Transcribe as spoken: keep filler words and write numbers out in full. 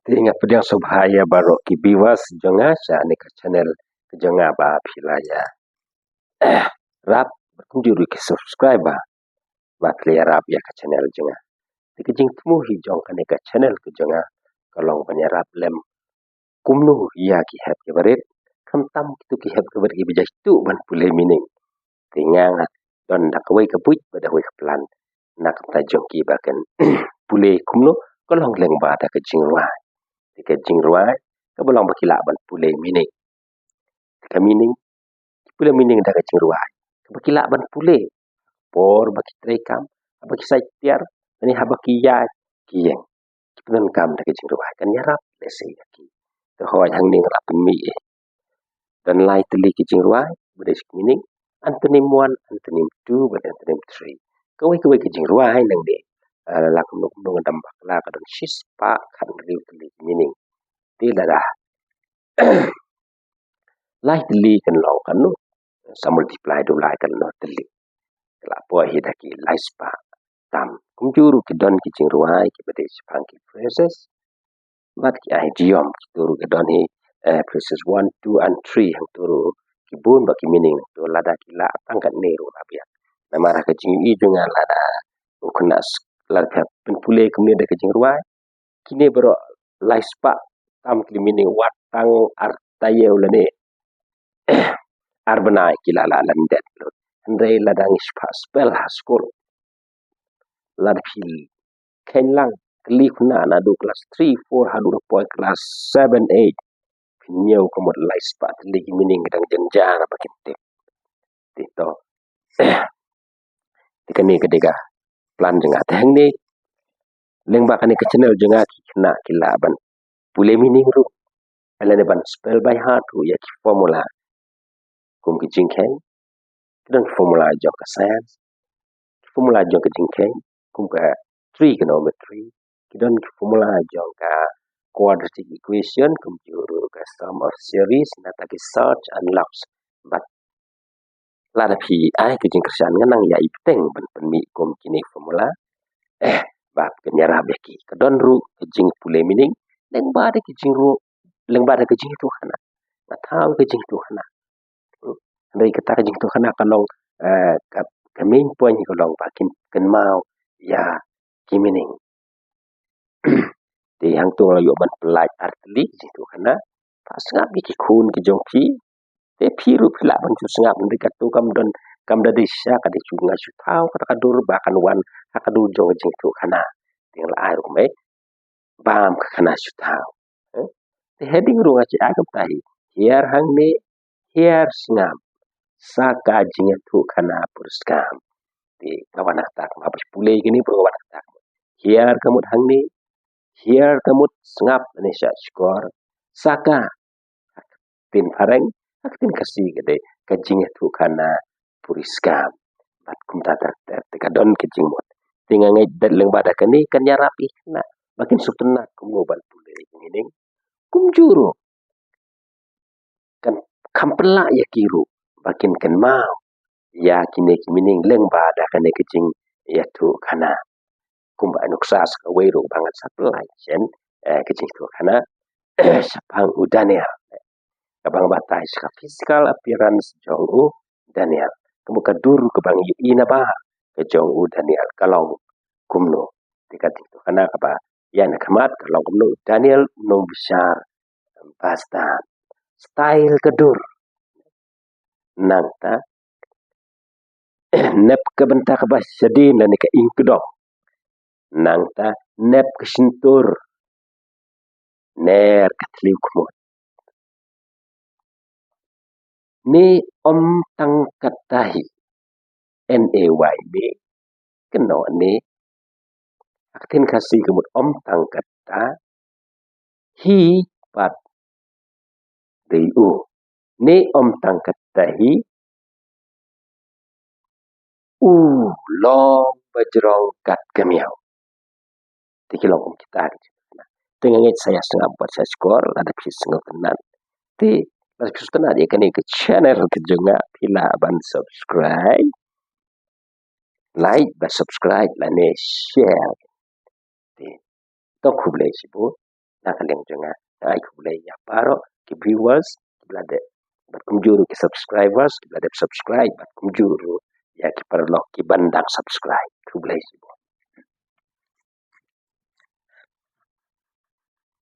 Te nga pdiang sngewbha ïa baroh ki viewers jong nga sha kane ka channel ka jong nga ba phi la ïa rap, kumjuh ruh ki subscriber ba phi la ïa rap ïa ka channel jong nga. Te ka jingthmu hi jong kane ka channel ka jong nga ka long ban ïarap lem kumno ïa ki hep ki barit, khamtam kito ki hep ki barit kiba ju tuh ban pule meaning. Te nga nga don da kawei ka buit bad da kawei ka plan na ka bynta jong ki ba kin pule kumno, ka long lyngba da ka jingrwai. Te ka jingrwai kaba long ba ki lah ban pule meaning. Te ka meaning, ki pule meaning da ka jingrwai kaba ki lah ban pule por ba ki trei kam, haba ki sai tiar, ne haba ki ïaid ki ïeng. Ki pyndonkam da ka jingrwai, kan ïarap lehse ïa ki. Te hooid hangne nga la pynmih eh. Don lai tylli ki jingrwai ba dei ki meaning, antonym one, antonym two bad antonym three. Kawei kawei ki jingrwai nangne, eh, la kumno kumno ngan dam bakla, ka don shispah khathynriew tylli ki meaning. Te lada lai tylli kan long katno, sa multiply da u lai katno tylli. Ka la poi hi da ki lai spah tam. Kumjuh ruh ki don ki jingrwai kiba dei shaphang ki phrases bad ki idiom, kito ruh ki don hi, eh, phrases one, two and three, hangto ruh ki bun bad ki meaning. To lada ki lah tang katne ruh la biang. Namar ha ka jingïohi jong nga, lada u khynnah s-, lada phi pynpule kumne da ka jingrwai, kine baroh lai spah tam tylli meaning, wat tang ar taïew lane ar bnai ki la lah lyndet lut. Hynrei lada ngi shah spell ha skul, lada phi kheiñ lang kylli khynnah naduh klas three, four haduh la poi klas seven, eight, phin ñiew ka mut lai spah tylli ki meaning ki dang jynjar ba kin tip. Te to. Te kane ka dei ka plan jong nga. Te hangne lyngba kane ka channel jong nga ki khynnah ki lah ban pule meaning ruh, lane ban spell by heart ruh ïa ki formula. Kum ki jingkheiñ, ki don ki formula jong ka science, ki formula jong ka jingkheiñ, kum ka trigonometry, ki don ki formula jong ka quadratic equation, kumjuh ruh ka sum of series, nangta ki surds and logs. Bad lada phi ai ka jingkyrshan, ngan nang ïai bteng ban pynmih kum kine formula, eh, ba phin ïarap ïa ki. Ka don ruh ka jingpule meaning lyngba da ka jingru-, lyngba da ka jingïathuhkhana. Nga thaw ka jingïathuhkhana. Hynrei kata ka jingïathuhkhana ka long, eh, ka, ka main point ka long ba kin, kynmaw ïa ki meaning. Te hangto la ïoh ban pyllait ar tylli ki jingïathuhkhana. Pha sngap ïa ki khun ki jong phi. Te phi ruh phi lah ban shu sngap, hynrei kato kam don, kam da dei shisha, ka dei shu nga shu thaw kata ka dur ba kan wan ha ka dur jong ka jingïathuhkhana. Te nga la ai ruh kumne, bam ka khana shu thaw. Eh? Te heading ruh nga shu ai kumta hi. Hiar hangne, hiar sngap, sa ka jingïathuhkhana puriskam. Te nga wan ha kata, nga ba pule kine, pyrshah nga wan ha kata. Hiar ka mut hangne, hiar ka mut sngap ne shah shkor, sa ka, ha ka ktien phareng, ha ka ktien Khasi ka dei ka jingïathuhkhana puriskam. Bad kumta ter ter, te ka don ka jingmut. Te nga ngeit da lyngba da kane kan ïarap ïa ki khynnah ba kin sngewtynnat kumno ban pule ki meaning. Kumjuh ruh kan kham pynlah ïa ki ruh ba kin kynmaw ïa kine ki meaning lyngba da kane ka jingïathuhkhana. Kumba nuksa sa kawei ruh ba ngan sa pynlait shen, eh, ka jingïathuhkhana shaphang u Daniel. Kaba nga batai sa ka physical appearance jong u Daniel. Kumba ka dur kaba ngi ïohi naba ka jong u Daniel ka long kumno. Te ka jingïathuhkhana kaba ïa na khmat ka long kumno, Daniel u nongbishar bastad. Style ka dur. Nangta nep ka bynta kaba shadien lane ka ingkdong. Nangta nep ka shyntur. Ner ka thliew khmut. Ne ym tang katta hi. N A Y ne. Kynnoh ne. Ha ka ktien Khasi ka mut ym tang katta hi pat dei u. Ne ym tang katta hi u long bajrong kat ka miaw. Te ki long kum kita ki jingkynnoh. Te nga ngeit sa ïa sngap bad sa shkor lada phi sngewtynnat. Te lada phi sngewtynnat ïa kane ka channel ka jong nga, phi lah ban subscribe, like bad subscribe lane share. Te to khublei shibun. na ka liang jong nga. Nga ai khublei ïa baroh ki viewers kiba la dep, bad kumjuh ruh ki subscribers kiba la dep subscribe, bad kumjuh ruh ïa ki paralok kiban dang subscribe. Khublei.